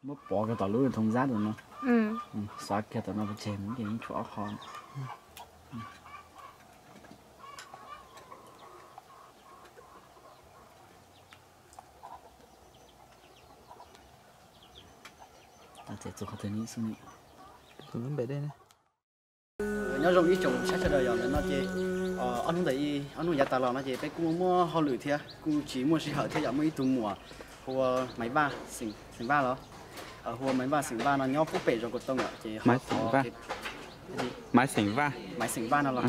Muab pov kiag tom lub thoo zab tus no. Xav kiag tom no pov tseg mus ces yeej tshuav ob qho. Nyob zoo ib tsoom saib sawv daws, yog ntawm no ces ob hnub ntawd, ob hnub yav tas los no ces peb kuj muaj hauj lwm thiab kuj tsis muaj sij hawm thiab, yog muaj ib tug muam hu ua Maiv Vaj, xeem Vaj los, hu ua Maiv Vaj xeem Vaj no nyob pub pem zos Kaus Tooj os, ces Maiv xeem Vaj, Maiv xeem Vaj no los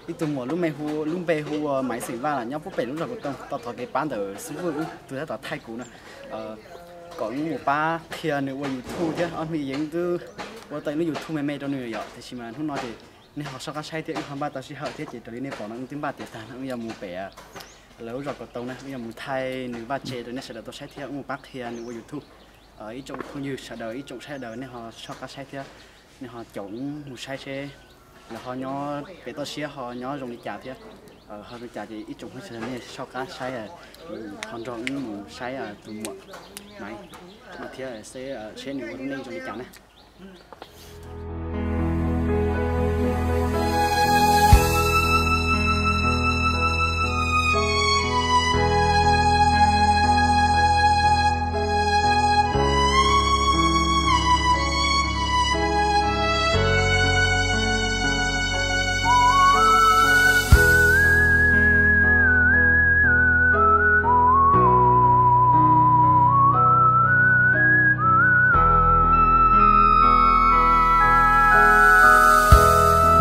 ib tug muam lub npe hu, lub npe hu ua Maiv xeem Vaj los nyob pub pem lub zos Kaus Tooj, tau thov kev pab ntawm xib fwb wb tus tab tom thaij kuv na, kom wb mus pab qhia nws ua YouTube thiab. Ob hnub yeej twb ua tau ib lub YouTube me me rau nws yom, tiam sis mas hnub no ces nej ho soj qab saib thiab wb ho npaj tau sij hawm thiab ces raws li nej pom no wb twb npaj tiav tag no wb yuav mus pem lawv lub zos Kaus Tooj na, wb yuav mus thaij nws vaj tse rau nej sawv daws tau saib thiab wb mus pab qhia nws ua YouTube. Ib tsoom phooj ywg sawv daws, ib tsoom saib sawv daws nej ho soj qab saib thiab nej ho caum wb mus saib seb lawv ho nyob pem toj siab ho nyob zoo li cas thiab ho zoo li cas ces ib tsoom phooj ywg sawv daws nej soj qab saib, ho nrog wb mus saib tus muam Maiv no thiab seb nws ua lub neej zoo li cas na.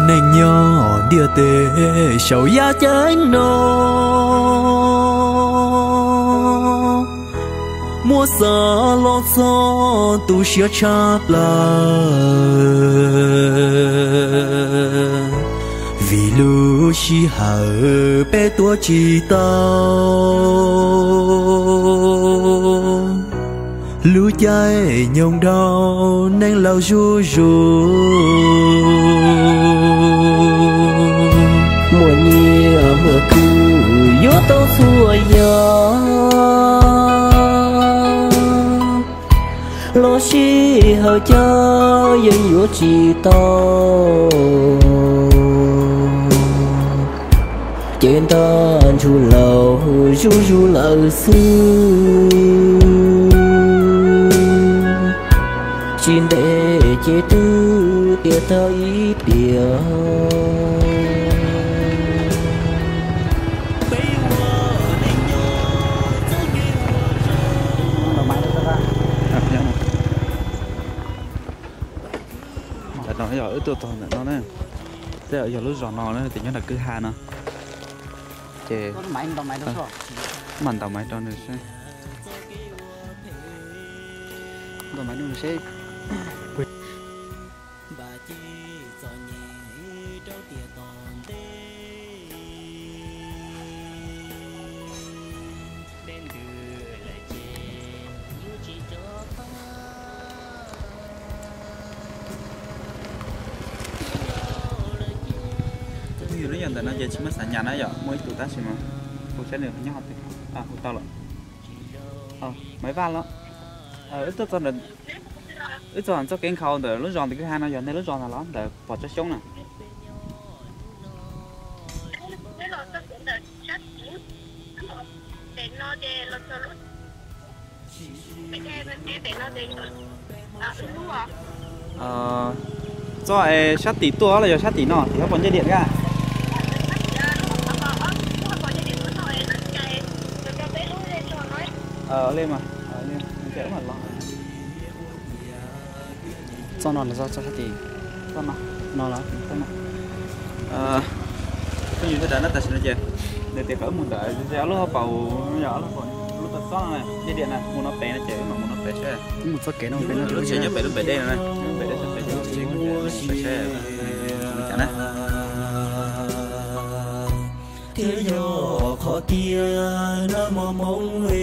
Neeg nyob ntiaj teb saum yaj ceeb no, muab xav los txog tu siab tshaj plaws, vim lub sij hawm peb tuav tsis tau. Lub caij nyoog dhau neeg laus zuj zus, muaj nyiaj muaj kub yuav tau txhua yam, los sij hawm cas yeej yuav tsis tau. Ces ntaj ntsug laus zuj zus lawm xwb, tsis ntev ces twb tiav tag ib tiam. Ntawm no yog wb tuaj txog ntawm no na, tej yog lub zos no na, ces nyob nram kwj ha no. Ces mam ntaus Maiv rau nws seb. Tus phooj ywg nyob ntawm no ces tsis muaj xav nyas na yom, muaj ib tug tab sis mas kuv saib nws nyob qhov twg, kuv tau lawm. Maiv Vaj los, wb tuaj txog ntawm, wb txog txoj kev nkhaus ntawm lub zos ntawm kwj ha no, yog nej lub zos ntag los ntawm pom tsob xyoob na. Txoj es sab tim tuaj los yog sab tim no, tim hauv paus ncej diam thiab? Li mas, txoj no los txoj sab tim no los. Phooj ywg sawv daws, tam sim no ces nws tias kom wb mus ntawm ob lub hauv paus, yog ob lub hauv paus, lub toj xob no, ncej diam na, mus no pem no ces wb mam mus no pem seb. Mus txoj kev no, lub tsheb nyob pem lub npe dej no, lub npe dej sab pem ces wb mus pem seb zoo li cas na. Thiab yog qhov tiag nab mos moob e.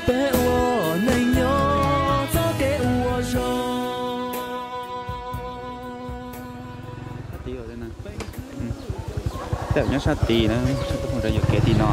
Peb ua neej nyob txoj kev ua zoo. Sab tid, tej nyob sab tid na, sab tub mus rau yuam kev tim no.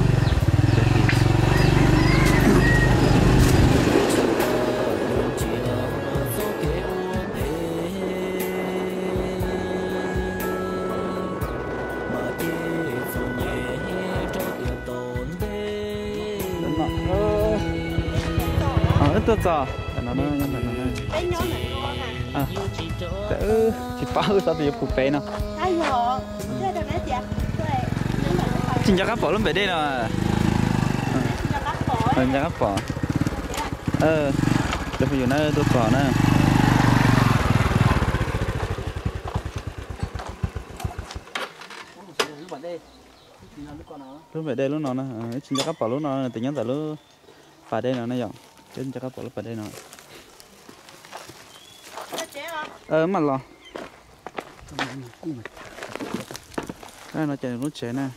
Wb tuaj txog no, tsis paub wb xav tias yuav pum pem no. Tsis nco qab pom lub npem dej no. Nco qab pom. Cov phooj ywg na, tuaj txog na. Lub npem dej lub no na, tsis nco qab pom lub no, tes nyob ntawm lub pas dej no na yom, tsis nco qab pom lub pas dej no. Mam los. No ces lub tsev na.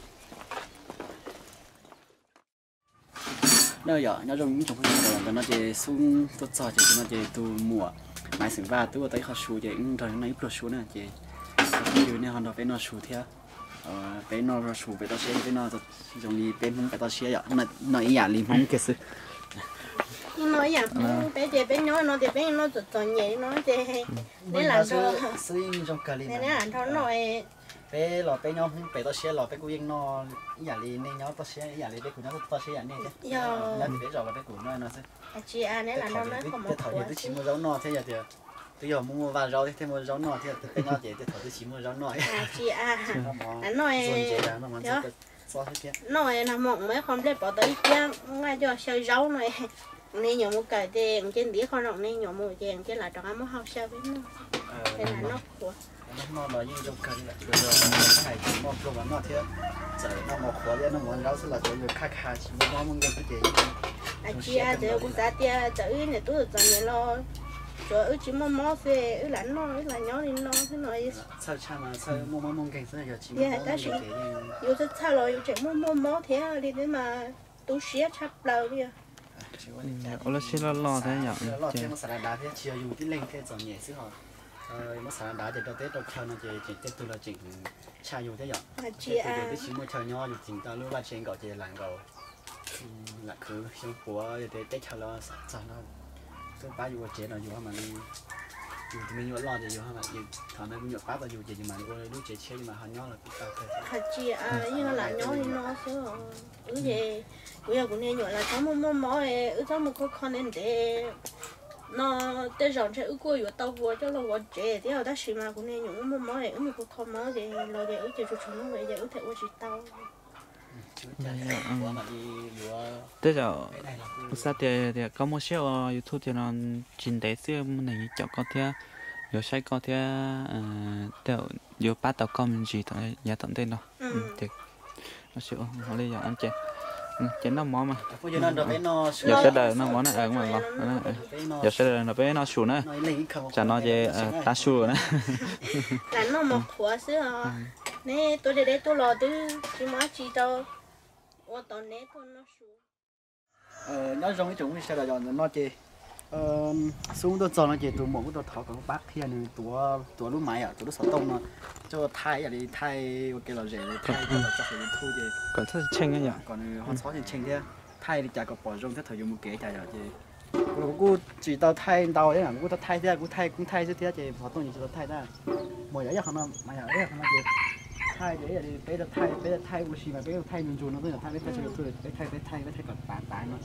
Nyob zoo ib tsoom phooj ywg, ntawm no ces Xub tuaj txog ces no ces tus muam Maiv xeem Vaj twb ua tau ib qho su ces wb nrog noj ib pluag su na ces phooj ywg nej ho nrog peb noj su thiab. Peb noj su pem toj siab, peb noj zoo li peb Hmoob pem toj siab yom, noj ib yam li Hmoob kiag xwb. Noj ib yam Hmoob, peb ces peb nyob no ces peb noj txom txom nyem no ces neb lam nrog, neb lam nrog noj. Peb los peb nyob Hmoob pem toj siab los peb kuj yeej noj ib yam li nej nyob toj siab, ib yam li peb kuj nyob toj siab ib yam nej thiab. Nyob tim peb zos los peb kuj noj no xwb. Tsis, neb lam nrog noj. Tej thaum yog twb tsis muaj zaub noj thiab, yog tias twb yog muaj muaj vaj zaub thiab, thiaj muaj zaub noj thiab, peb nyob ces tej thaum twb tsis muaj zaub noj. Tsis, noj, noj nag hmo muaj ib qho nplej pov tau ib kiab nqaij coj xyaw zaub no, ne nyuam mus kawm ces nce ntiv qho zoo ne nyuam mus ces nce lam rov qab muab hau xyaw peb noj. Ces lam noj qhuav. Noj los yeej zoo kawg li, tsuas yog hais tsis muaj pluag los noj thiab. Txawm noj mov qhuav thiab noj mov zaub xwb los tsuas yog khaj kha tsis muaj mob muaj nkeeg xwb ces yeej zoo siab kawg nkaus li. Txawm kuv xav tias txawm wb niam tub txom nyem los tsuas wb tsis muaj mob xwb, wb lam noj wb lam nyob li no xwb no. Txhawj tshaj mas txhawj muaj mob muaj nkeeg xwb, yog tsis muaj mob muaj nkeeg ces yeej, yus txhawj txhawj los yus tseem muaj muaj mob thiab li thiab mas tu siab tshaj plaws li. Ua lub siab loj loj thiab yom, loj thiab muab xav dav dav thiab, tsis yog yus tib leeg thiaj txom nyem xwb ho. Muab xav dav dav ces rau teb rau chaw no ces tseem tej tug los tseem tshaj yus thiab yom. Tej tug ces twb tsis muaj chaw nyob, yus tseem tau lub vaj tse nkaus ces lam nkaus, lam khwv xyoo puav yog tias teb chaws los xav txog no twb pab yus ua tsev no yus mam li, yus tus me nyuam loj ces yus, thov me nyuam pab tau yus ces yus mam li ua lub tsev tshiab yus mam ho nyob los twb tau kawg. Tsis, yus lam nyob li no xwb. Wb ces kuv yog kuv niag nyuam los txhob muaj muaj mob, wb txhob mus kho kho ntev ntev no, tej zaum ntshe wb kuj yuav tau ua coj los ua tsev thiab, tab sis mas kuv niag nyuam muaj muaj mob, wb mus kho kho mob ces los ces wb ces tsuas tshuav mob ces wb thiaj ua tsis tau. Tej zaum kuv xav tias, tias koj muaj siab ua YouTube tiag no, tsis ntev xwb muaj neeg yuav caum koj thiab, yuav saib koj thiab, tej zaum yuav pab tau koj me ntsis yav tom ntej no. Ces noj mov mas, yog sawv daws noj mov na, los, yog sawv daws nrog peb noj su na. Tsam no ces tav su na. Lam noj mov qhuav xwb os. Neb tuaj deb deb tuaj los twb tsis muaj dab tsi rau, ua tos neb tuaj noj su. Nyob zoo ib tsoom phooj ywg sawv daws, yog ntawm no ces Xub tuaj txog no ces tus muam kuj tau thov kom pab qhia nws tuav, tuav lub maiv yom, tuav lub xov tooj no, coj thaij ib yam li thaij ua kev lom zem, thaij coj los tso hauv YouTube ces kom nws ho txhob tshee thiab, thaij li cas kom pom zoo thiab thaum yus mus kev cas yom. Ces kuv los kuv kuj tsis tau thaij ntau thiab, kuv kuj tau thaij thiab, kuv thaij kuv thaij xwb thiab ces xov tooj ces tsis tau thaij thiab. Mas yog ib qho no, mas yog ib qho no ces thaij ces ib yam li peb tau thaij, peb tau thaij ua si mas peb tau thaij ntsug ntsug no xwb, yog thaij peb thaij, peb thaij, peb thaij kom tav tav no.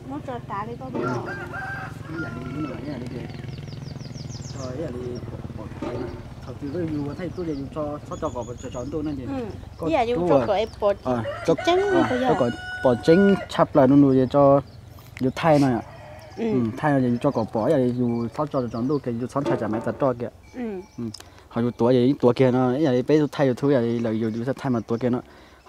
Ib yam li, ib yam li ces, ib yam li pom kev no, thaum twg yus ua thaij YouTube ces yus txhob tso kom tsaus ntuj no ces, ib yam yus tso kom pom tseeb, tso kom pom tseeb tshaj plaws no ces tso, yus thaij no, thaij no ces yus tso kom pom, ib yam li yus txhob tso tsaus ntuj kiag, yus txhob ntshai tsam maiv tawg roj kiag. Ho yus tuav ces yeej tuav kiag no, ib yam li peb thaij YouTube ib yam li lawv yus, yus thaij mas tuav kiag no.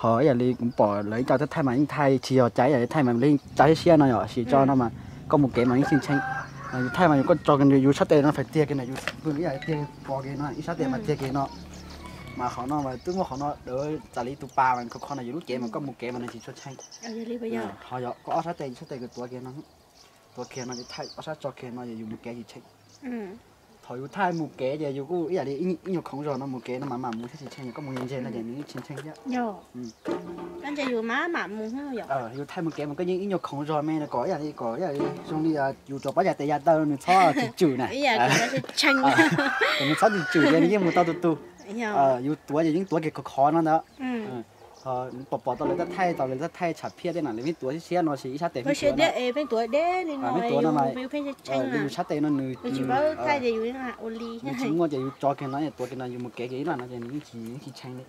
Ho ib yam li kuv pom lawv ib co thaij mas yeej thaij tsis yog cai, ib yam li thaij mas yeej tsa siab siab no yom, sis tso no mas koj mus kev mas yeej tshee tshee. Yus thaij mas yus koj tso yus sab tes no fais tiag kiag na, yus pw ib yam li tiag pov kiag no, ib sab tes mas tiag kiag no. Mas qhov no mas twb muaj qhov no, txawm li tus pas mas kho kho na, yus lub cev mas koj mus kev mas nws tsis tshua tshee. Ho yog koj ob sab tes, yus sab tes kws tuav kiag no. Tuav kiag no ces thaij ob sab tso kiag no ces yus mus kev tsis tsheej. Thaum yus thaij mus kev ces yus kuj ib yam li ib nyuag khoov zog no, mus kev no mas mam mus thiab tsis tsheej, yog koj mus ntse ntse no ces nws yeej tsheej thiab. Yus thaij mus kev mas koj yeej ib nyuag khoov zog me no kom ib yam li kom ib yam li zoo li yus rov pob yas tes yas taw nws txhob tsis tswm na. Kom nws txhob tsis tswm ces nws yeej mus tau tus tus. Yus tuav ces yeej tuav kiag khov khov no ntawd. Pom pom tau lawv thaij tau lawv thaij tsham phiaj tej na, lawv pheej tuav siab siab no ces ib sab tes pheej tuav no. Pheej tuav no mas yus sab tes no nws tsis muaj ces yus tso kiag no tuav kiag no yus mus kev kiag ib laj no ces nws yeej tsis tsheej li,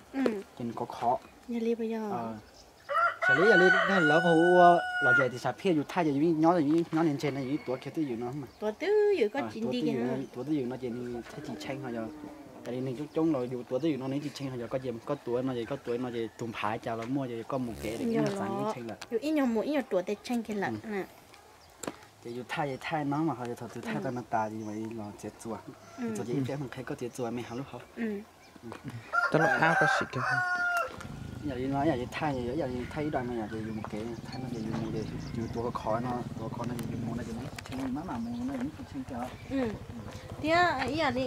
ces nws khov khov. Xws li yog li lawv hu ua los zem tias tsham phiaj yus thaij ces yus yeej nyob, yus yeej nyob ntse ntse no yus yeej tuav kiag twj ywm no. Tuav twj ywm no ces nws thiaj tsis tsheej ho yog, yog li neeg coob coob los yus tuav twj ywm no nws yeej tsis tsheej ho yog koj ces koj tuav no ces koj tuav no ces tus nphav cas los muaj ces koj mus kev ces ib nyuag xav yeej tsheej lawm. Yus ib nyuag mus ib nyuag ruam tes tsheej kiag lawm. Ces yus thaij ces thaij no mas ho yog thaum twg thaij tau no tas ces yus mam li los txiav txuas. Txiav txuas ces ib pliag mam qhia koj txiav txuas me hauv lub hauv. Tab laj ab koj sim kiag. Yam li no yam li thaij, yam li thaij ib dag no yom, ces yus mus kev thaij no ces yus mus ces yus tuav khov khov no, tuav khov no ces yus mus no ces nws tsis tsheej, maj mam mus no nws tsis tsheej kiag. Thiab ib yam li,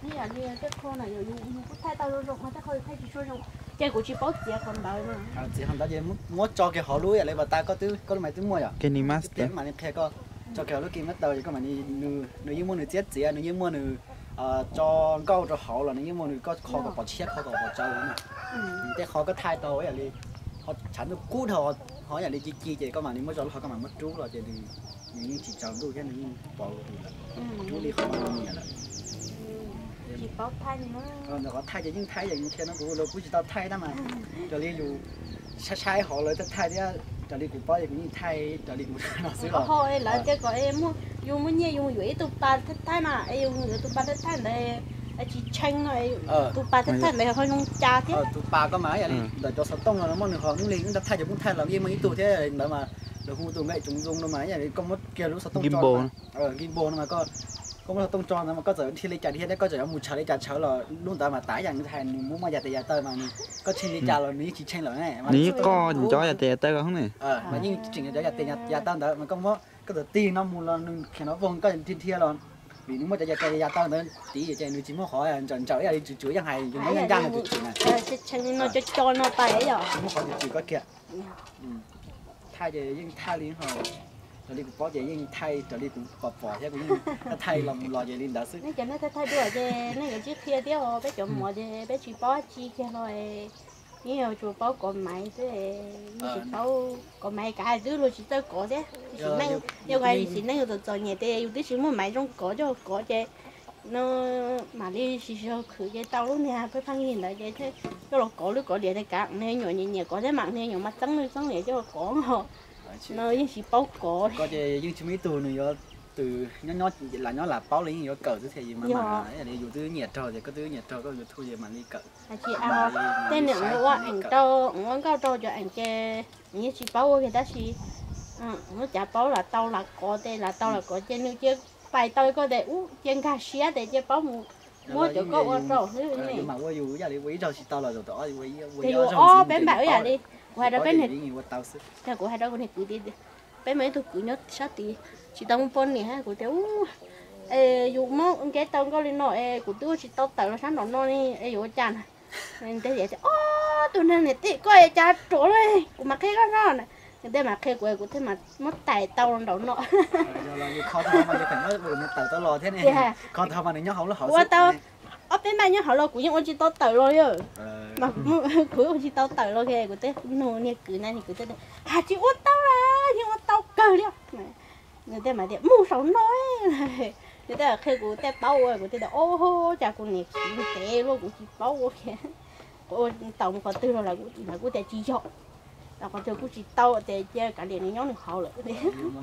ib yam li tej qho na yus kuj thaij tau zoo zoo mas tej qho yus thaij tsis tshua zoo ces kuv tsis paub txiav qhov ntawd no. Txiav qhov ntawd ces muab tso kiag hauv lub yam li pas tas koj twb, koj lub mais twb muaj yom. Ces peb mam li qhia koj tso kiag hauv lub ki mab taw ces koj mam li, nws yeej muaj nws txiab txiav, nws yeej muaj nws tso nkauj rau hauv los nws yeej muaj nws koj kho kom pom tshiab kho kom pom tsawv na. Tej qho koj thaij tau yam li ho tshav ntuj kub dhau, ho yam li ci ci ces koj mam li muab zog lub hov koj mam muab rub los ces nws yeej tsis tsaus ntuj thiab nws yeej pov lawm. Rub li qhov no nyiam lawm. Ntawm qhov thaij ces yeej thaij, yam li qhia no kuv los kuj tsis tau thaij tab mas raws li yus saib saib hauv lawv thaij thiab raws li kuv paub ces kuv yeej thaij raws li kuv no xwb los. Lawv tias kom yus muaj nyiaj yus mus yuav ib tug pas thaij thaij na, es yus mus yuav tus pas thaij thaij ntawd tsis tsheej no, tus pas thaij thaij ntawd ho zoo cas thiab. Tus pas koj mas yam li ntawm cov xov tooj no muaj nws ho ib leeg thaij cov phooj thaij los yeej muaj ib tug thiab ntawd mas lawv hu tus npe tsoom zoo no mas yam li koj muab kiag lub xov tooj tso, gimbal no mas koj muab xov tooj tso ntawd mas koj txawm dhia li cas dhia thiab koj txawm yuav mus tshawv li cas tshawv los lub ntawd mas tas yam nws hais nws muab muaj yam tes yam taw mas koj tsheej li cas los nws yeej tsis tsheej lawm ne. Nws yeej koj cov yam tes yam taw koj ne. Mas yeej tseem cov yam tes yam taw ntawd mas koj muab koj txawm tig no mus los nws khiav no voog koj dhia dhia los vim nws muaj cov yam tes yam taw ntawd tiv ces nws tsis muaj qhov ntsawm ntsawm ib yam li tswm tswm yeej hais yus muab ncaj ncaj nws tswm tswm na. Tseem no cov cov no tas yom. Muaj qhov tswm tswm koj kiag. Thaij ces yeej thaij li ho, raws li kuv paub ces yeej thaij raws li kuv pom pom thiab kuv yeej thaij los mus los ces li ntawd xwb. Nej cov nej thaij thaij dua ces nej yuav tsib qhia thiab os, peb cov muam ces peb tsis paub dab tsi kiag no, yeej yuav tsuas paub kov maiv xwb, yeej tsis paub kov maiv kav hais twb luag tsis txawj kov thiab. Tiam sis neej, yog tiam sis neej txom txom nyem ces yus twb tsis muaj maiv zoo kov coj kov ces no mam li siv zog khwv ces tau lub niag pheej pheej yig ntawd ces coj los kov lub kov liam tej kav niag nyuam nyiam nyiam kov thiab mam niag nyuam mas txeeb lwj txeeb liam coj los kov no yeej tsis paub kov. Koj ces yeej tsis muaj ib tug nws yuav twg nyob nyob lam nyob lam paub li yeej yuav kawm xwb thiaj yus mas mas yus twb nyiam raug ces koj twb nyiam raug koj YouTube ces mam li kawm. Tej niam ua eem rau, ua nkauj rau cov eem ces yeej tsis paub ua kiag tab sis lub cav paub lam tau lam kov ces lam tau lam kov ces nws cia pais tau koj tes ub cia nkag siab tes cia paub mus muab cov koj ua rau xwb ne. Ces yus ob peb npaum ib yam li kuv hais rau peb niag, kuv hais rau kuv niag kwv tias peb muaj ib tug kwv nyob sab tid tsis tau muaj poj niam kuv tias ub, es yus muab nkev tau nkauj li no es kuv twb ua tsis tau tawm los sab nraum no li es yuav ua cas na. Nws tias ob tug neeg niam tij koj cas ruam li kuv mam qhia koj no. Nws tej mam qhia kuv kuv thiaj mam muab tais tau nraum no. Ua tau ob peb npaum nyob hauv los kuv yeej ua tsis tau tawm los li. Mas kuv ua tsis tau tawm los kuv tej nug niag kwv na niag kwv tias tsis ua tau la, yeej ua tau kawg li. Nws tej mam tias mus saum no. Nws tej qhia kuv tej paub ua kuv tej tias ob cas kuv niam khiv ntev luaj kuv tsis paub ua. Kuv ua tau mus qhov twg los lawv kuj tias tsis yog, tau qhov twg kuj tsis tau ces cia kav liam nws nyob nws hauv lawm.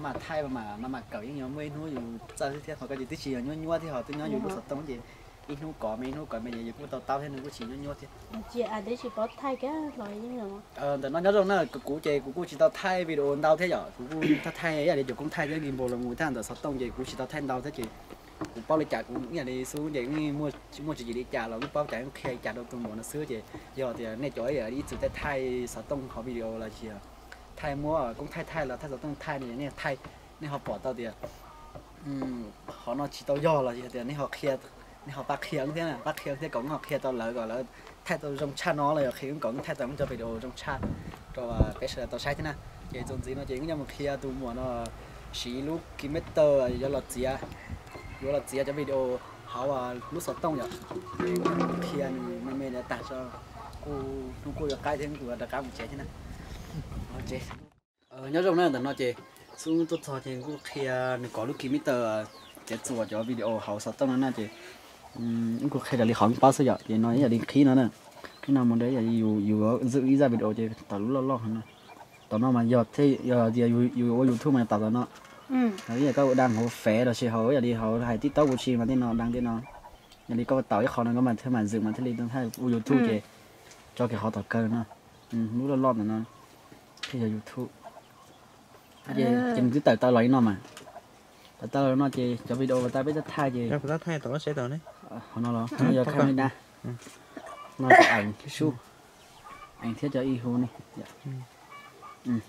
Mas mas kawm yeej yuav muaj ib hnub yus txawj xwb thiab, qhov koj ces twb tsis yog nyuab nyuab thiab ho twb nyob yus lub xov tooj ces ib hnub kov me ib hnub kov me ces yus kuj tau taub thiab nws kuj tsis nyuab nyuab thiab. Twb tsis paub thaij kiag los yeej. Ntawm no nyob zoo na, kuv ces kuv kuj tsis tau thaij video ntau thiab yom, kuv kuj thaij thaij ib yam li cov koob thaij thiab gimbal los mus thiab ntawm xov tooj ces kuv tsis tau thaij ntau thiab ces kuv paub li cas kuv ib yam li xub ces muaj tsis yim li cas los kuj paub cas qhia li cas rau tus muam no xwb ces yog tias nej cov ib txwm thaij thaij xov tooj hauv video los sis thaij muab koob thaij thaij los thaij xov tooj thaij no nej thaij nej ho pom tau tias qhov no tsis tau yog los yog tias nej ho qhia, nej ho pab qhia thiab, pab qhia thiab kom wb ho qhia tau lawv kom lawv thaij tau zoo tshaj no los yog qhia kom wb thaij tau wb cov video zoo tshaj rau peb sawv daws tau saib thiab na. Ces txuas ntxiv no ces wb yuav mus qhia tus muam no siv lub Kimeter yuav los txiav, yuav los txiav cov video hauv lub xov tooj yom. Qhia nws me me ntawd tag tso, kuj hnub kuj yuav qaib thiab, kuv rov qab mus tsev thiab na. Nyob zoo na, ntawm no ces xub tuaj txog ces kuj qhia nws kov lub Kimeter txiav txuas cov video hauv xov tooj no na ces wb kuj qhia raws li qhov wb paub xwb yom. Ces no ib yam li qhib no na, qhib no mus ntawd yus zwm ib zaj video ces tawm lub loj loj no. Tom no mas yog tias yus ua YouTube mas yog tawm tom no. Ib yam koj ua đăng hauv Face los sis hauv ib yam li hauv hais TikTok kuv tsis mas tej no đăng tej no. Yog li koj tau ib qho no koj mam thiaj mam zwm mas thiaj li thaij ua YouTube ces tso kiag qhov tom kawg no, lub loj loj ntawm no thiaj yog YouTube. Ces nws twb tawm tau los li no mas, tawm tau los no ces cov video uas peb tau thaij ces qhov no los no yog camera, no yog ees sub, ees thiab cov ib hu ne.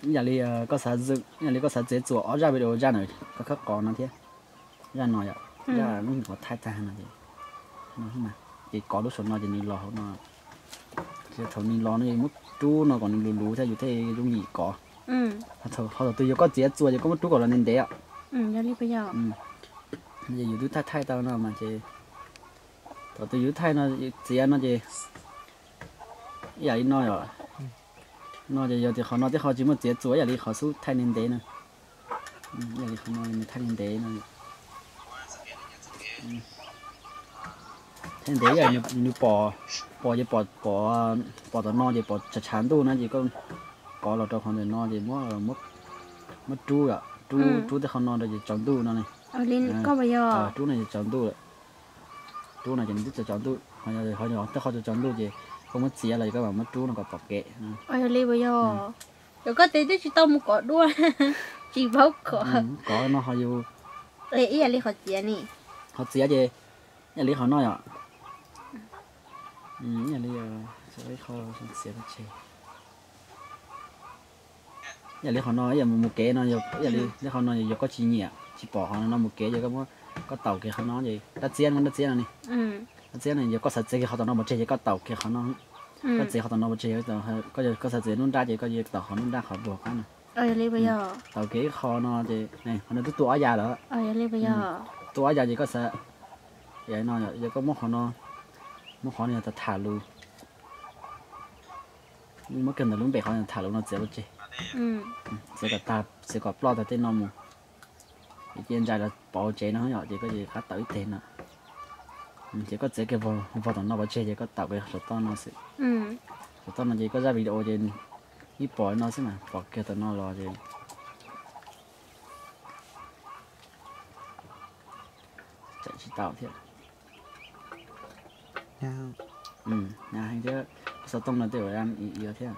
Ib yam li koj xav zwm, ib yam li koj xav txiav txuas ob zaj video, zaj no koj khawb qhov no thiab, zaj no yom, zaj lub qhov thaij tag no ces ces kov lub saum no ces nws los hauv no. Ces thaum nws los no yus muab rub no kom nws luv luv thiab yus thiaj yooj yim kov. Ho thaum twg yog koj txiav txuas ces koj muab rub kom los ntev ntev os. Ces yus twb thaij thaij tau no mas ces thaum twg yus thaij no txiav no ces ib yam li no yom. No ces yog tias qhov no tej qhov tsis muaj txiav txuas ib yam li qhov xub thaij ntev ntev no. Ib yam li qhov no nws thaij ntev ntev no. Thaij ntev ib yam nws pom, pom ces pom, pom tom no ces pom tshav tshav ntuj no ces koj kov los rau qhov ntawm no ces muab rub, rub, rub tej qhov no rau ces tsaus ntuj no ne. Rub no ces tsaus ntuj lawm. Rub no ces nws twb tsaus tsaus ntuj, ho yog tej qhov tsaus tsaus ntuj ces koj muab txiav los koj mam muab rub no kom pom kev. Yog li puas yog? Cov koj tes twb tsis tau mus kov dua, tsis paub kov. Kov no ho yus, ib yam li qhov txiav ni, qhov txiav ces ib yam li qhov no yom. Ib yam li, ib qho txiav pov tseg. Ib yam li qhov no ib yam mus mus kev no, ib yam li qhov no yog koj tsis nyiam tsis pom qhov no mus kev ces koj muab, koj taus kiag qhov no ces dab txiab, dab txiab no ne. Dab txiab no yog koj xav txiav kiag qhov tom no pov tseg ces koj taus kiag qhov no. Koj txiav qhov tom no pov tseg, koj xav txiav nruab nrab ces koj taus qhov nruab nrab qhov pluag qab no. Taus kiag ib qho no ces qhov no twb tua ob yav lawm. Tua ob yav ces koj xav, no yog koj muab qhov no, muab qhov no yog tham lus, muab kiag ntawm lub npe qhov tham lus no txiav pov tseg. Txiav kom tag, txiav kom ploj tag tej no mus. Ces cia ntsais los pauv tsev no yom, ces koj ces qab tawm ib teg no. Ces koj txiav kiag vog tom no pov tseg ces koj taus kiag saum toj no xwb. Saum toj no ces koj zaj video ces ib pom no xwb mas pom kiag tom no los ces tsis tau thiab. Hnyav heev thiab, xov tooj no tej ua i thiab.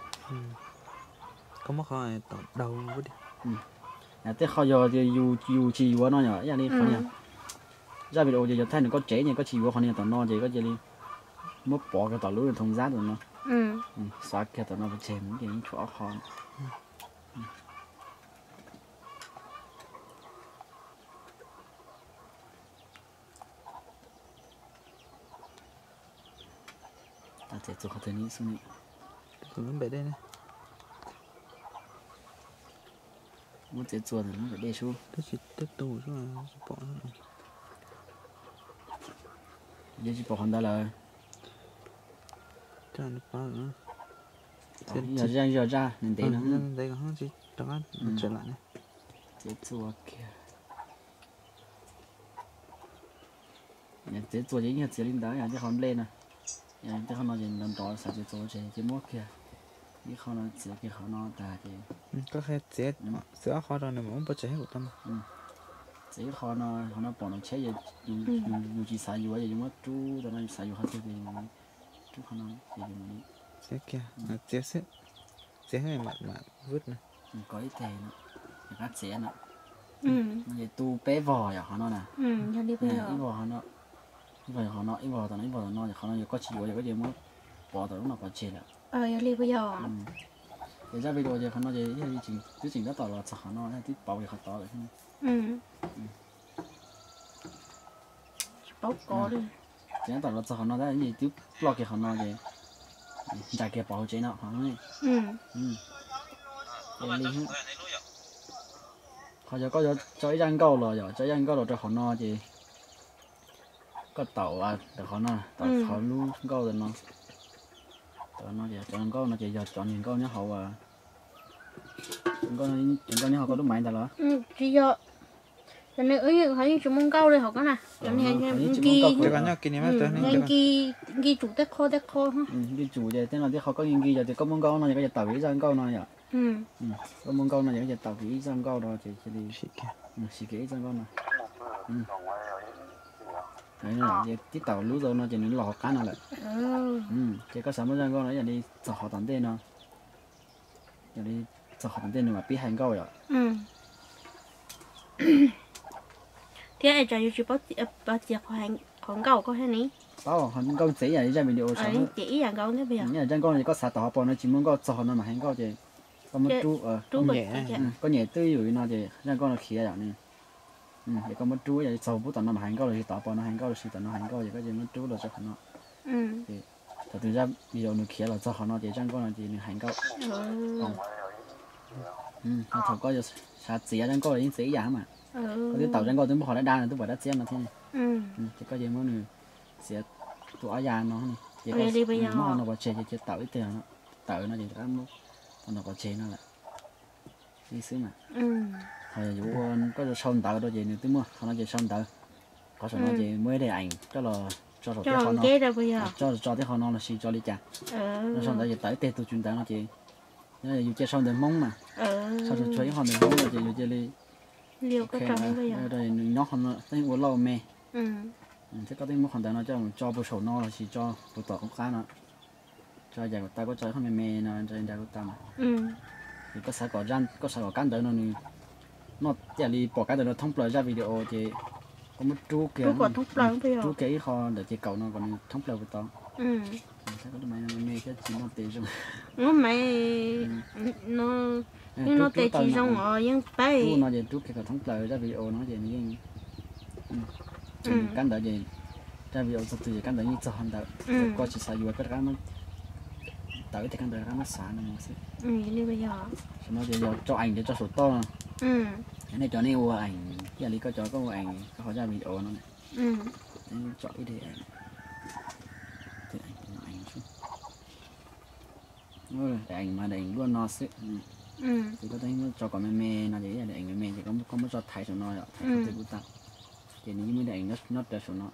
Tej qho yog yus tsis yuav no yom, ib yam li qhov no, zaj video ces yog thaij nws koj tsev ces koj tsis yuav qhov no tom no ces koj cia li muab pov kiag tom lub thoo zab tom no, xav kiag tom no pov tseg mus ces yeej tshuav ob qho. Txiav txuas qhov twg ni xwb ni. Muab txiav txuas ntawm lub npam dej sub. Yog tsis pom qhov ntawd lawm. Yog zaj, yog zaj ntev ntev no. Txiav txuas kiag. Txiav txuas ces yeej yog txiav li ntawd, yog tej qhov nplej no, yog tej qhov no ces nrov nrov xav txiav txuas pov tseg ces muab kiag ib qho no txiav kiag qhov no tag ces. Koj qhia txiav, txiav ob qho rau nws mam muab pov tseg kuv tau. Txiav ib qho no, qhov no pom nws tsheb, yus tsis xav yuav ces yus muab rub tau no, yus xav yuav qhov twg ces yus rub qhov no ces yus mam li txiav kiag, txiav xwb, txiav mam mam vwb no. Kov ib teg no, rov qab txiav no. No ces tu peb vog yom qhov no na. Ib vog qhov no, ib vog qhov no, ib vog tom no, ib vog tom no, qhov no yog koj tsis yuav ces koj cia li muab pov tom lub no pov tseg lawm. Yog li puas yog? Ces zaj video ces qhov no ces yog li twb tseem tab tom los txog qhov no, twb pauv kiag qhov tod lawm. Tsis paub kov li. Ces tab tom los txog qhov no tab sis twb ploj kiag qhov no ces ntsais kiag pov hauv tsev no. Qhov yog koj yuav tso ib zaj nkauj los yom, tso ib zaj nkauj los rau qhov no ces koj taum ntawm qhov no, taum qhov lub nkauj ntawm no. Taum no ces cov nkauj no ces yog cov niag nkauj nyob hauv, cov nkauj nyob hauv koj lub maiv ntawd los? Tsis yog, cov niag wb yeej tsis muaj nkauj li hauv ko na, cov niag nki tsum tej qho tej qho. Nki tsum ces tej no tej qho koj nki nki yog tias koj muaj nkauj no ces koj yuav taum kiag ib zaj nkauj no yom. Koj muaj nkauj no ces koj yuav taum kiag ib zaj nkauj no ces cia li siv kiag ib zaj nkauj no. Ces tib taum lub zaus no ces nws los hauv qab no lawm. Ces koj xav muaj zaj nkauj no yam li txog qhov tom ntej no, yam li txog qhov tom ntej nws mam pib hais nkauj yom. Thiab es tsam yus tsis paub txiav qhov nkauj koj thiab ne. Paub, nkauj txiav ib yam li zaj video saud. Txiav ib yam nkauj thiab puas yog? Zaj nkauj no ces koj xav tau qhov pom no tsis muaj nkauj txog qhov no mam hais nkauj ces koj muab rub, koj nyem twb yus li no ces zaj nkauj no khiav yom. Ces koj muab rub yam li txog pub tom no mam hais nkauj los sis tom pom no hais nkauj los sis tom no hais nkauj ces koj ces muab rub los txog qhov no. Ces thaum twg zaj video nws khiav los txog qhov no ces zaj nkauj no ces nws hais nkauj. Thaum koj yuav xav txiav zaj nkauj los yeej txiav ib yam mas. Koj twb taum zaj nkauj twb muab qhov dab dab no twb pom dab txiab no thiab. Ces koj ces muab nws txiav tua ob ya no, ces koj muab qhov no pov tseg ces cia taum ib teg, taum no ces rov qab muab qhov no pov tseg no lawm. Li xwb mas. Ho yog yuav ua koj yuav sau ntawv rau ces nws twb muaj qhov no ces sau ntawv. Qhov saum no ces muaj ib daim eev coj los tso saum tej qho no, tso tso tej qho no los sis tso li cas. No sau ntawv ces taum ib teg tus tswv ntawv no ces, yog yus cia sau ntawv Hmoob mas, sau tsuag tsuag ib qho ntawv Hmoob no ces yus cia li, nws nyob qhov no tej ua loj me. Thiab koj twb muab qhov ntawv no coj mus tso puag saum no los sis tso puag tom qub qab no. Tso yam kom tau, koj tso ib qho me me no nra kom tau mas. Ces koj xav kom, koj xav kom kab ntawv no nws noj ib yam li pom kab ntawv no thoob plaws zaj video ces koj muab rub kiag, rub kiag ib qho ntawm ces kaum no kom nws thoob plaws puag tod. Koj lub maiv no me me thiab tsis noj tes zoo. Noj tes tsis zoo os, yeej pab. Rub no ces rub kiag kom thoob plaws zaj video no ces nws yeej, kab ntawv ces zaj video txog twg ces kab ntawv yeej txog qhov ntawd. Koj tsis xav yuav koj rov qab muab taum ib teg kab ntawv rov qab muab xav no xwb. Saum no ces yog tso eev ces tso saum toj no. Nej cov nej ua eev ib yam li koj cov koj ua eev koj qhov zaj video no, tso ib daim eev, eev mas daim eev luaj no xwb. Ces koj tso kom me me no ces ib yam li eev me me ces koj muab tso thaiv saum no, thaiv qhov twg kuj tau. Ces nws yeej muaj daim eev nyob rawv saum no.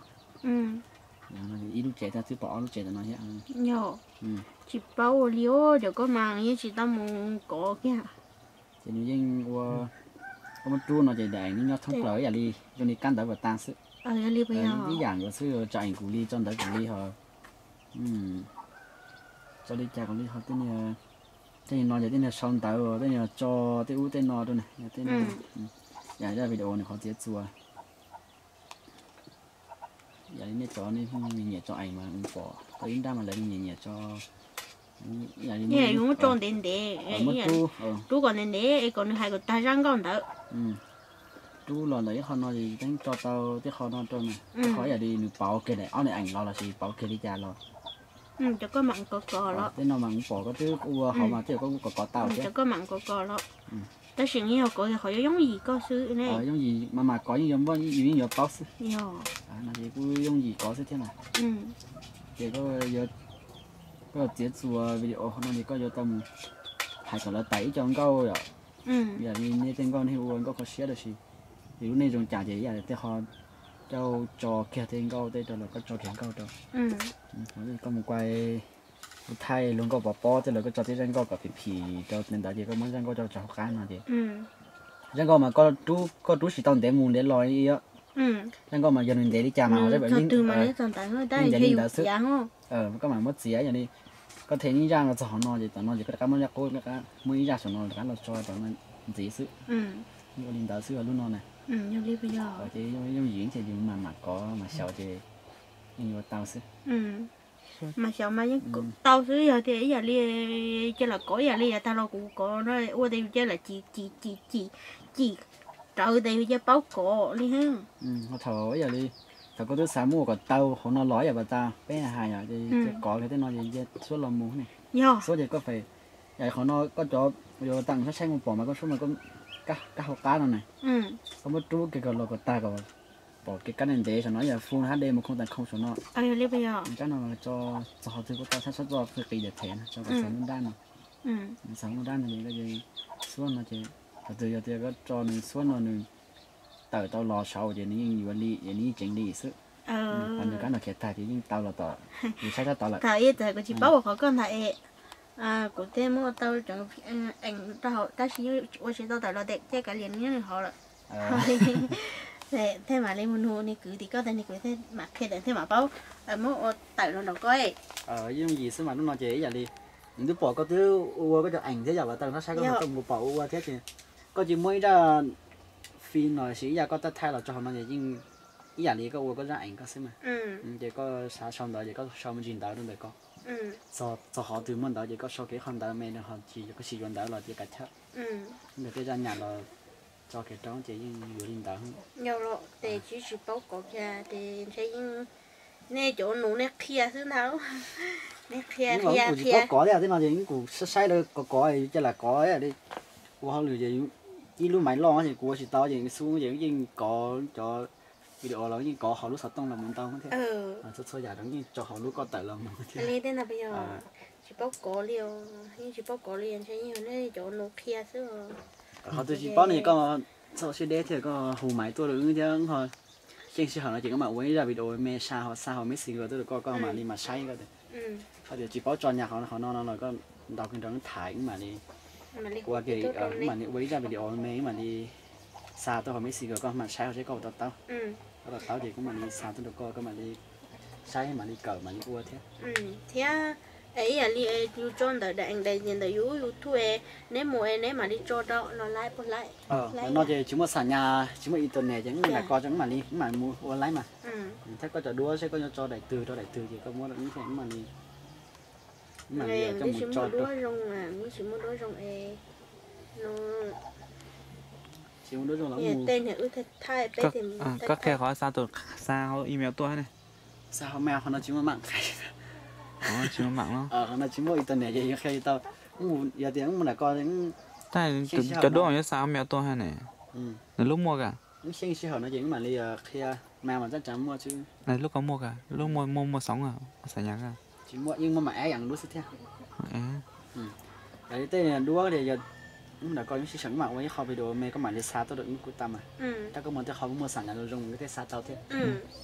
Ib lub tsev thiab twb pom ob lub tsev ntawm no thiab. Tsis paub ua li os, cov koj mas yeej tsis tau mus kov kiag. Ces nws yeej ua, koj muab rub no ces daim eev nyob thoob plaws ib yam li zoo li kab ntawv pas tas xwb. Ib yam nkaus xwb, tso eev kuv li, tso ntawv kuv li ho, tso li cas kuv li ho. Tej no ces tej niag sau ntawv, tej niag tso tej ub tej no rau ne, tej no. Yam zaj video nws qhov txiav txuas. Yam li nej cov nej nyiam tso eev mas pom tau ib nrab mas lawv nyiam nyiam tso. Yam li nej muab tso ntev ntev, rub kom ntev ntev es kom nws hais kom tag zaj nkauj ntawd. Rub los ntawm ib qho no ces teeb tso tau tej qho no rau na, qhov yam li nws pauv kiag daim ob daim eev los los sis pauv kiag li cas los. Cov koj mam kov kov los. Tej no mas kuv pom koj twb ua hauv mas tej zaum koj kuj kov kov tau thiab. Cov koj mam kov kov los. Tab sis yog kov qhov yooj yim koj xwb ne. Yooj yim mas mas kov yeej yuav muaj, yus yeej yuav paub xwb. No ces kuj yooj yim kov xwb thiab na. Ces koj yuav, koj txiav txuas video no ces koj yuav tau mus hais kom lawv tawm ib co nkauj yom. Yam li nej tej nkauj nej ua nkauj kho siab los sis, ces lub neej zoo cas ces ib yam li tej qho coj tso kiag tej nkauj tej rau los koj tso kiag nkauj rau. Koj mus kuaj, kuv thaij luag nkauj pov pob tej los koj tso tej zaj nkauj kom phim phim rau ntawd ces koj muab zaj nkauj coj tso hauv qab no ces zaj nkauj mas koj rub tsis tau ntev mus ntev los li os. Zaj nkauj mas yog nws ntev li cas mas ntev li ntawd xwb. Koj mam muab txiav yog li koj them ib zaj no txog qhov no ces tom no ces koj rov qab muab zaj qub, muab ib zaj saum no rov qab los tso tom no ntxiv xwb. Ua li ntawd xwb lub no na. Ces yooj yim ces yus mam mam kov mam xyaum ces yeej yuav tau xwb. Mas xyov mas yeej tau xwb, yog tias ib yam li cia lam kov ib yam li yav tag los kuv kov no ua tes yus cia lam cim cim cim cim cim rawv tes yus cia paub kov li. Thaum ib yam li thaum koj twb xav muab ua kom tau hauv no los ib yam tas peb hais yom, ces kov li tej no ces cia suab los mus ne. Yog suab ces koj fais, yam qhov no koj cov yuav tas saib saib mus pom mas koj suab mas kab hauv qab no ne, koj muab rub kiag kom los kom tag kom pom kev kab ntev ntev saum no ib yam full H D mus khooj tas khooj saum no. Tsab no tso txog qhov twg kuj tau, txhob txhob tso qis qis deb phem no, tso kom xav lub nrab no. Xav lub nrab no ces koj suab no ces thaum twg yog tias koj tso nws suab no nws tawm tau los saud ces nws yeej yuav li, nws yeej tseev li xwb. Qhov nws kab no khiav tag ces yeej tau los tom, yus saib sab tod lawm. Thaum ib txawm kuv tsis paub ua qhov koj ntag es kuv thiaj muab tau tseem eem rau hauv tab sis yeej ua tsis tau tawm los tes caij kav liam nws nyob nws hauv lawm. Thiaj mam li mus nug nws kwv tim koj tas nws kwv thiaj mam qhia tawm thiaj mam paub muab ua tawm los nraum koj. Yooj yim xwb mas lub no ces ib yam li nws twb pom koj twb ua koj cov eem thiab yam los tau nrho saib koj tau mus pom ua ua thiab ces koj cia muab ib zaj fim los sis ib yam koj taj thaij los tso hauv no ces yeej ib yam li koj ua koj zaj eem koj xwb mas. Ces koj xav sau ntawv ces koj sau me ntsis ntawv rau ntawm ko, txog qhov twg muaj ntawv ces koj sau kiag qhov ntawd me no ho tsis koj tsis yuav ntawv los tias kav chawj, ntawm tej zaj nyam los tso kiag rau ces yeej yuav li ntawd. Yog los tes tsis tsis paub kov kiag tes ntshe yeej nej cov nus nej qhia xwb ntag. Nej qhia qhia qhia. Kov thiab tej no ces kuv saib saib lawv kov kov ces cia lam kov li. Ua hauj lwm ces ib lub maiv loj ces kuv ua tsis tau ces xub ces yeej kov cov video los yeej kov hauv lub xov tooj los mus ntau thiab. Txhua txhua yam los yeej tso hauv lub koj tawm los mus thiab. Tsis paub kov li, yeej tsis paub kov li ntshe yeej yog nej cov nus qhia xwb. Qhov twg tsis paub no koj txhob siab deb thiab koj hu maiv tuaj rau wb thiab ho xyeej sij hawm no ces koj mam ua ib zaj video me xa xa hauv Messenger tuaj rau koj, koj mam li mam saib koj tias, koj tias tsis paub tso nyam qhov no no los koj ntaus kiag nrog wb tham wb mam li ua, wb mam li ua ib zaj video me wb mam li xa tuaj hauv Messenger koj mam saib seb koj ua tau taub. Koj tau taub ces kuv mam li xa tuaj rau koj, koj mam li saib mam li kawm mam li ua thiab. Thiab ib yam li yus tso ntawm daim eem daim ntawm yus YouTube, neb mus es neb mam li tso rau los laib puas laib? No ces tsis muaj xam nyas tsis muaj internet ces wb lam kov tso wb mam li wb mam mus ua laib mas. Thiab koj cov duab seb koj yuav tso daim twg rau daim twg ces koj muab rau wb thiab wb mam li, wb mam li coj mus tso rau. Tsis muaj duab zoo los mus. Koj qhia qhov xa tus xa hauv email tuaj ne. Xa hauv mail qhov no tsis muaj mam qhia. Tsis muaj mam no. Qhov no tsis muaj internet ces yus qhia tsis tau. Yog tias wb mus lam ko, tab cov duab yuav xa hauv mail tuaj ha ne. Nws lub muaj ka? Wb xyeej sij hawm no ces wb mam li qhia, mas mas txaj tsav muaj xwb. Lub ko muaj ka? Lub muaj muaj muaj xoov, xa nyas ka? Tsis muaj, yeej muaj mam app yam lub xwb thiab. Yog li tej duab tias yog wb mus lam ko wb sij hawm wb mam ua ib qho video me koj mam li xa tuaj rau wb kuj tau mas. Tab koj muaj tej qho muaj xam nyas zoo zoo koj thiaj xa tau thiab.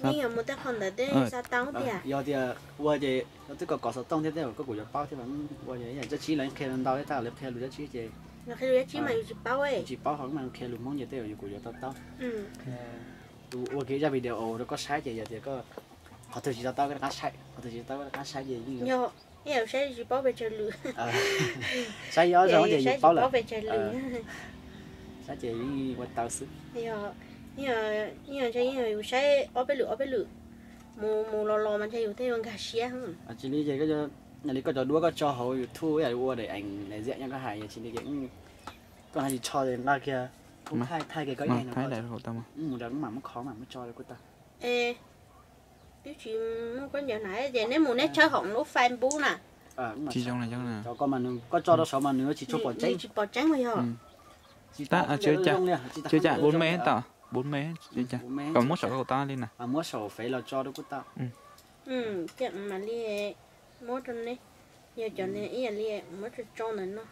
Yeej yog muaj tej qho ntawd thiaj xa tau tiag. Yog tias ua ces koj twb kov kov xov tooj thiab tej koj kuj yuav paub thiab mas. Ua ces yam tsab tsib los qhia ntau thiab, tab lawv qhia lus tsab tsib ces, qhia lus tsab tsib mas yus tsis paub, tsis paub ho mas qhia lus Hmoob ces tej yus kuj yuav tau taub. Tus ua kiag zaj video rau koj saib ces yog tias koj qhov twg tsis to taub koj rov qab saib, qhov twg tsis to taub koj rov qab saib ces yeej, yog ib yam saib tsis paub pes tsawg lwm. Saib ib ob zaug ces yus paub lawm. Saib ces yeej ua tau xwb. Yog ntshe yeej yus saib ob peb lwm ob peb lwm, mus mus los los mas ntshe yus thiaj yuav nkag siab. Tsis li ces yog li koj cov duab koj tso hauv YouTube yam li ua daim eem daim ziam nyob koj hais yog tsis li ces koj hais tsis tshua ces nqa kiag, thaij thaij kiag koj ib leeg no, mus rau wb mam muab kho mam muab tso rau kuj tau. Twb tsis muaj khaub ncaws hnav ces neb mus neb tshawb hauv lub Facebook na. Tsis zoo na, cov ko mas nws koj tso rau saud mas nws tsis tshua pom tseeb, tsis pom tseeb mas yog. Tsis tau, tsis tau, bốn mươi tau, bốn mươi, kom muab saum ko tau li na. Muab saum fev los tso rau kuj tau. Mam li muab rau neb, yog cov ib yam li muab tso tso ntawm no.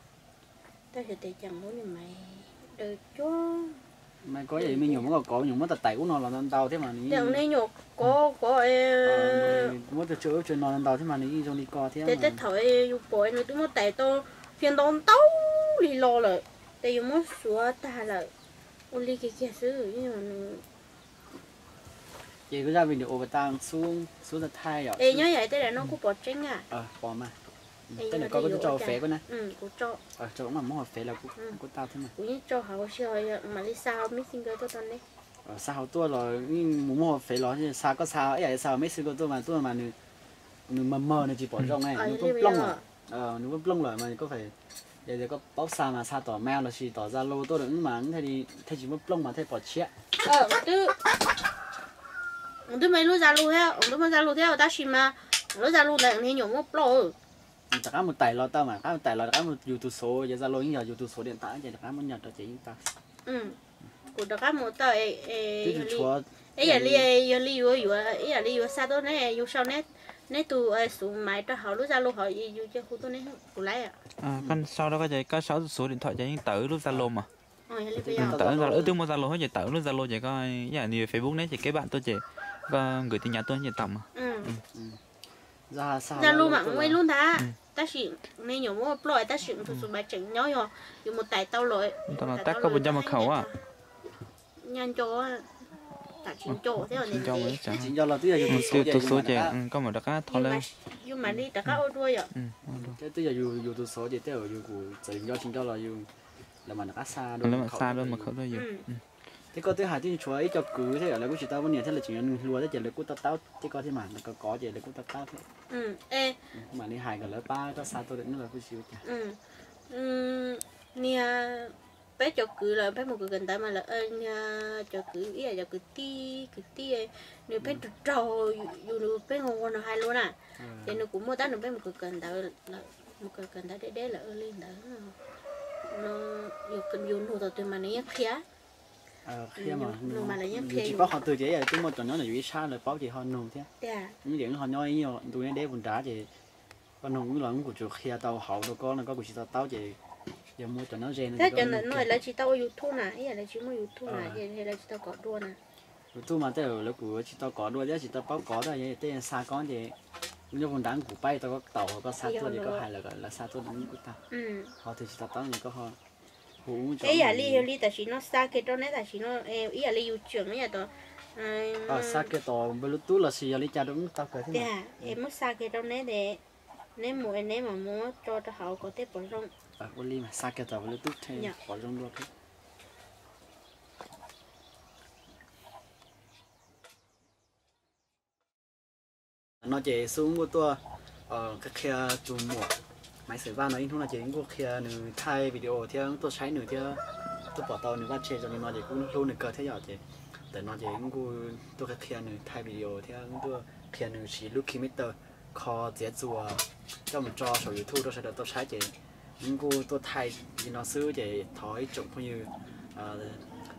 Tab sis tes cas muab li mas daws cuag, mas koj yam me nyuam muab kov kov, me nyuam muab tais tais ub no los ntau ntau thiab mas nws, nej nyuam kov kov, muab tso ub tso no ntau thiab mas nws yeej zoo li ko thiab. Ces tej thaum yus pom nws twb muab tais tau fiag ntau ntau li los lawm, ces yus muab suav tag lawm, ua li kiag kiag xwb. Ces kuv zaj video pas tas xub xub thaij yom. Es nyob yam tej daim no kuj pom tseeb a. Pom mas. Tej daim ko koj twb tso hauv fev koj na. Kuv tso, kuv mam muab hauv fev los kuj tau thiab mas. Kuv yeej tso hauv si ho mam li xa hauv Messenger tuaj rau neb. Xa hauv tuaj los yeej mus muab hauv fev los xa, koj xa ib yam xa hauv Messenger tuaj mas tuaj mas nws Nws mog mog nws tsis pom zoo ne, nws plooj plooj lawm, nws plooj plooj lawm mas koj, yog tias koj paub xa mas xa tom mail lossis tom Zalo tuaj rau wb mas wb thiaj tsis muaj plooj mas thiaj pom tshiab. Twb muaj ib lub Zalo thiab, twb muaj Zalo thiab tab sis mas lub Zalo ntawd nws nyuam muaj plooj. Rov qab mus tais los tau mas, rov qab mus tais los rov qab mus yus tus xov, yog Zalo yeej yog yus tus xov diam tas ces rov qab muab nyob rau ces yeej tau. Kuv rov qab mus tau. Ib yam li, yog li yuav, ib yam li yuav xa tuaj ne, yus sau neb tus xuv maiv rau hauv lub Zalo hauv, yus cia hu tuaj neb kuv laiv. Koj sau rau koj ces koj sau tus xuv điện thoại ces yeej tawm lub Zalo mas. Tawm, wb twb muaj Zalo thiab ces tawm lub Zalo ces koj ib yam li Facebook neb ces kết bạn tuaj ces koj gửi tin nhắn tuaj ces tau mas. Zalo mas muaj ib lub ntag, tab sis nws nyuam muaj plooj tab sis tus xuv maiv tseem nyob, yog yus mus tais tau los. Tab koj puas nco mật khẩu a? Nco, tam tsis nco thiab. Tsis nco los twb yog yus tus xuv ces koj mam rov qab thov lawv. Yus mam li rov qab ua dua yom. Twb yog yus tus xuv ces tej zaum yus kuj txawm nco tsis nco los yus, lawv mam rov qab xa dua mật khẩu rau yus. Thiab koj twb hais twb tshuav ib co kwv thiab yom, lawv kuj tsis tau muaj niam thiab lawv tseem yog neeg hluas thiab ces lawv kuj to taub, thiab koj thiab mas lawv kov kov ces lawv kuj to taub thiab. Mam li hais kom lawv pab koj xa tuaj rau wb los kuj tsis ua cas. Niag peb cov kwv lawm peb mus kawm kawm ntawv mas lawv, niag cov kwv ib yam cov kwv tij, kwv tij nws pheej raug raug yus, pheej ua ua nws hais lus na. Ces nws kuj muaj tab nws pheej mus kawm kawm ntawv, mus kawm kawm ntawv deb deb lawm li ntawd. Yus nug tau twg mas nws yeej qhia. Yus tsis paub qhov twg ces yog twb muaj cov nyob ntawm yus ib sab lawv paub ces ho nug thiab. Wb ces wb ho nyob ib ntu neb deb puas nrad ces koj nug wb los wb kuj tsuas qhia tau hauv rau koj no, koj kuj tsis to taub ces yog muaj cov nyob ze no. Thiab cov ntawm no lawv tsis tau ua YouTube na, ib yam lawv tsis muaj YouTube na ces lawv tsis tau kov dua na. YouTube mas tej zaum lawv kuj tsis tau kov dua thiab tsis tau paub kov thiab, tej xa koj ces wb nyob puag nrad kuj pab tau koj taus, koj xa tuaj ces koj hais lawv kom lawv xa tuaj kuj tau. Qhov twg tsis to taub ces koj ho hu ib yam li yog li tam sim no xa kiag rau neb tam sim no, ib yam li yus tseem ib yam tom, xa kiag tom Bluetooth lossis yog li cas rau wb tau kawg thiab. Tiag es muab xa kiag rau neb es neb mus es neb mam muab tso rau hauv kom tej pom zoo. Ua li mas xa kiag tom Bluetooth thiaj pom zoo dua thiab. No ces xub kuj tuaj qhia qhia tus muam Maiv Xeem Vaj no ib hnub no ces kuj qhia nws thaij video thiab tuaj saib nws thiab tuaj pom tau nws vaj tse zoo li no ces kuj hlub nws kawg thiab yom. Ces ntawm no ces kuj tuaj qhia qhia nws thaij video thiab tuaj qhia nws siv lub Kinemaster kho txiav txuas coj mus tso saum YouTube rau sawv daws tau saib ces kuj tuaj thaij li no xwb ces thov ib tsoom phooj ywg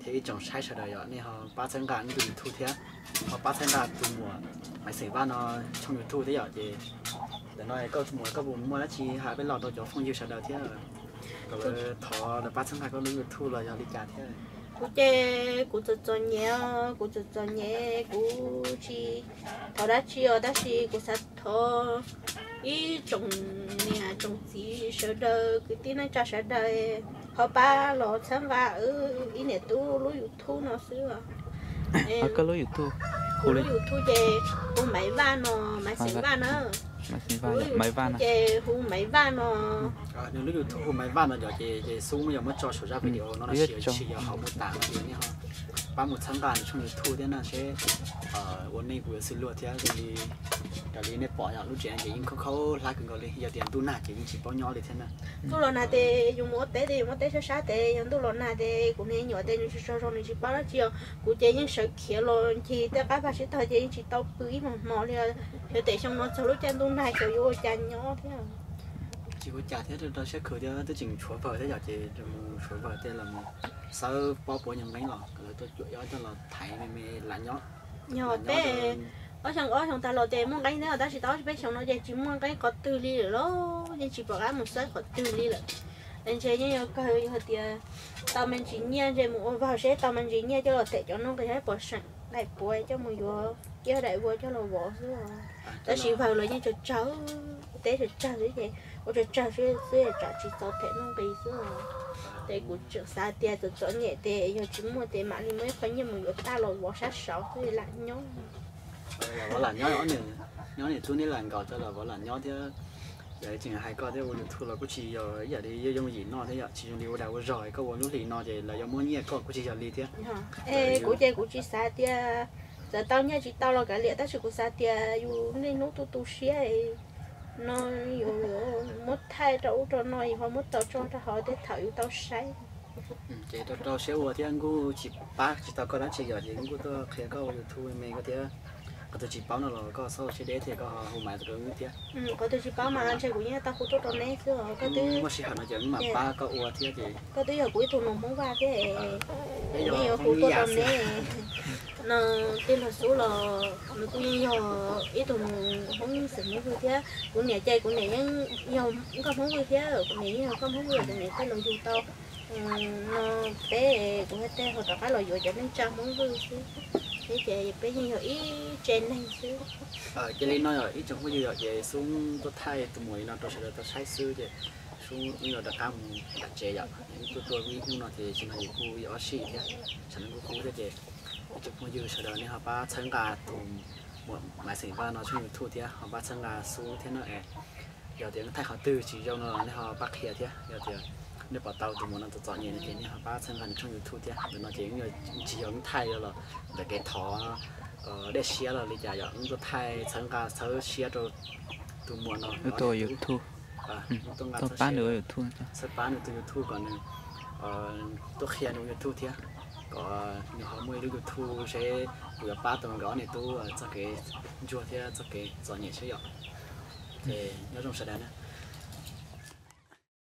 thiab ib tsoom saib sawv daws yom, nej ho pab txhawb nqa tus YouTube thiab ho pab txhawb nqa tus muam Maiv Xeem Vaj no tshooj YouTube thiab yom. Ces ntawm no koj tus muam koj puas muaj dab tsi hais peb los rau cov phooj ywg sawv daws thiab, kom lawv thov lawv pab txhawb nqa koj lub YouTube los yog li cas thiab? Kuv ces kuv txom txom nyem, kuv txom txom nyem, kuv tsis thov dab tsi os, tab sis kuv xav thov ib tsoom niam tsoom txiv sawv daws kwv tij neej tsa sawv daws ho pab los txhawb nqa wb ib niam tub lub YouTube no xwb. Koj lub YouTube, kuv lub YouTube ces hu Maiv Vaj no, Maiv Xeem Vaj na. Kuv lub YouTube ces hu Maiv Vaj no. Nws lub YouTube hu Maiv Vaj no yom, ces xub muab yog muab tso saum zaj video no los sis yog hauv mô tả no ces nej ho pab mus txhawb nqa nws tshooj YouTube thiab na seb ua neej puas yuav xws luag thiab. Raws li nej pom yom, lub tsev no ces yeej khaub khaub hlab kawg nkaus li, yog tias ntuj nag ces yeej tsis paub nyob li thiab na. Ntuj los nag ces yus mus ua teb ces yus ua teb sab sab ces yog ntuj los nag ces kuv niag nyuam ces nws tsis tsaug zog nws tsis paub dab tsi os. Kuv ces yeej sawv khiav los ncig tej qab vaj tsib taug ces yeej tsis tau pw ib hmo hmo li. Xyov tej xyoo no txog lub caij ntuj nag xyov yuav ua cas nyob thiab. Tsis ua cas thiab, rau siab khwv thiab twb tseem tshuav vawg thiab yom, ces mus tshuav vawg tej los mus xawb pob puav nyuag nqeeb los kom lawv tuaj cuam yob coj los thaiv me me lam nyob. Yog peb ob xyoo ob xyoo tag los ces muaj nqeeb thiab tab sis tau ob peb xyoo no ces tsis muaj nqeeb qhov twg li lawm los yeej tsis pom qab mus xawb qhov twg li lawm. Ntshe yeej yuav kawg yog tias tau me ntsis nyiaj ntshe mus ua vawg seb tau me ntsis nyiaj coj los them cov nuj nqis saib puas seem daim puav coj mus yuav kiag daim vuas coj los vov xwb. Tab sis vawg los yeej tsawg tsawg, teb tsawg tsawg xwb ces ua tsawg tsawg xwb xwb tsam tsis txaus them nuj nqis xwb. Ces kuv tseem xav tias txom txom nyem ces yog tsis muaj ces mam li muaj ib qho nyiaj mus yuav tag los vov sab saud xwb lam nyob. Vov lam nyob, nyob niam tub neb lam nkaus coj los vov lam nyob thiab. Yam li tseem hais koj thiab ua YouTube los kuj tsis yog ib yam li yooj yooj yim noj thiab yom, tsis zoo li ua dag ua zog, koj ua lub hlis no ces lawv yuav muab nyiaj koj kuj tsis yog li thiab. Kuv ces kuv tsis xav tias Txawm tau nyiaj tsis tau los kav liam, tab sis kuv xav tias yus niaj hnub tu tu siab no, yus muab thaij rau ub rau no, yus ho muab tso rau hauv tej thaum yus tau saib. Ces rau rau siab ua thiab, Nkuj tsis pab tsis tau koj dab tsi yom, ces Nkuj tuaj qhia koj ua YouTube me koj thiab. Qhov twg tsis paub no los koj txhob ua siab deb thiab, koj ho hu Maiv rau wb thiab. Qhov twg tsis paub mas ntshe kuv yeej tau hu tuaj rau neb xwb os. Koj twb muaj sij hawm no ces wb mam pab koj ua thiab ces. Koj twb yog kuv ib tug nus Hmoob Vaj thiab es yeej yuav hu tuaj rau neb no. Tij laug Xub los nws kuj yeej yog ib tug nus Hmoob xeem Hmoob Vwj thiab. Kuv niam ces kuv niam yeej yog nkauj Hmoob Vwj thiab, kuv niam yeej yog nkauj Hmoob Vwj, kuv niam thiaj los yug tau no. Peb kuv thiaj tau rov qab los yuav cov neej tsa Hmoob Vwj xwb, thiab ces peb yeej yog ib tse neeg xwb. Cia li no yog ib tsoom phooj ywg yom, ces Xub tuaj thaij tus muam li no rau sawv daws tau saib xwb ces Xub wb yuav rov qab mus nram tsev yom. Wb tuaj tuaj ib hnub no ces tsis nrog yus hu ib ob sij thiab, sawv daws kuj hu thiab ces ib tsoom phooj ywg sawv daws nej ho pab txhawb nqa tus muam Maiv xeem Vaj no tshooj YouTube thiab ho pab txhawb nqa Xub thiab no es. Yog tias thaij qhov twg tsis zoo no los nej ho pab qhia thiab. Yog tias nej pom tau tus muam no txom txom nyem no ces nej ho pab txhawb nqa nws tshooj YouTube thiab. Ntawm no ces tsis yog wb thaij los ntawm kev thov dej siab los li cas yom, wb tuaj thaij txhawb nqa txhawb siab rau tus muam no, wb tuaj ua YouTube, wb tuaj nqa txhawb pab nws tus YouTube kom nws tuaj qhia nws YouTube thiab, kom nws ho muaj ib lub YouTube seb kuv yuav pab tau nkawd ob niam tub txoj kev ntsuag thiab txoj kev txom nyem seb yom. Ces nyob zoo sawv daws na.